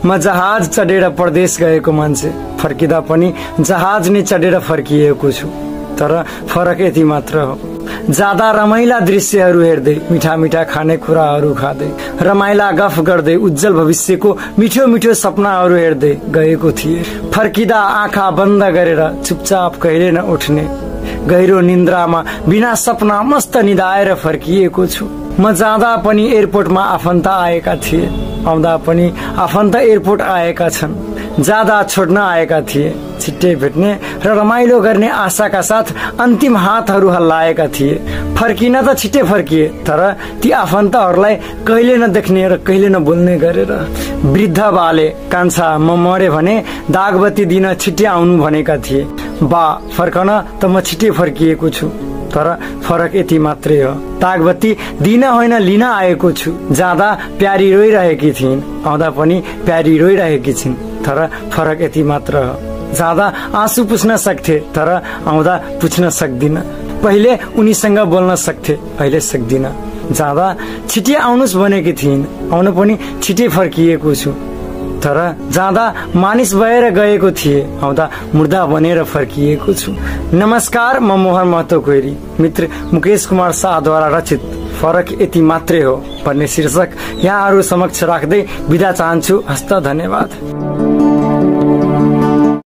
म जहाज चढेर परदेश गएको मान्छे, फर्किँदा पनि जहाज नै चढेर फर्किएको छु। तर फरक यति मात्र हो, ज्यादा रमाइला दृश्यहरू हेर्दै, मिठा मिठा खानेकुराहरू खाँदै, रमाइला गफ गर्दै, उज्जवल भविष्यको मिठो मिठो सपनाहरू हेर्दै गएको थिए। फर्किँदा आँखा बन्द गरेर चुपचाप कहिले नउठ्ने गहिरो निन्द्रामा बिना सपना मस्त निदाएर फर्किएको छु। म जाँदा पनि एयरपोर्टमा आफन्त आएका थिए, आउँदा पनि आफन्त एयरपोर्ट आएका छन्। जाँदा छोड्न आएका थिए, छिट्टै भेट्ने र रमाइलो गर्ने आशाका साथ अन्तिम हातहरू हल्लाएका थिए। फर्किन त छिट्टै फर्किए, तर ती आफन्तहरूलाई कहिले नदेख्ने र कहिले नबोल्ने गरेर। वृद्ध बाले कान्छा म मरे भने दागबत्ती दिन छिट्टै आउनु भनेका थिए। बा फर्कन त म छिट्टै फर्किएको छु, तर फरक यति मात्रै हो, दागबत्ती दिन होइन लिन आएको छु। जाँदा प्यारी रोइरहेकी थिइन्, आउँदा पनि प्यारी रोइरहेकी छिन्, तर फरक यति मात्र हो। जाँदा आँसु पुछ्न सक्थे, तर आउँदा पुछ्न सक्दिन। पहिले उनीसँग बोल्न सक्थे, अहिले सक्दिन। जाँदा छिट्टै आउनुस् भनेकी थिइन्, आउन पनि छिट्टै फर्किएको छु, तर जाँदा मानिस भएर गएको थिए, आउँदा मुर्दा बनेर फर्किएको छु। नमस्कार, म मोहन महतो कोइरी, मित्र मुकेश कुमार शाहद्वारा रचित फरक यति मात्रै हो भन्ने शीर्षक यहाँहरू समक्ष राख्दै बिदा चाहन्छु। हस्त धन्यवाद।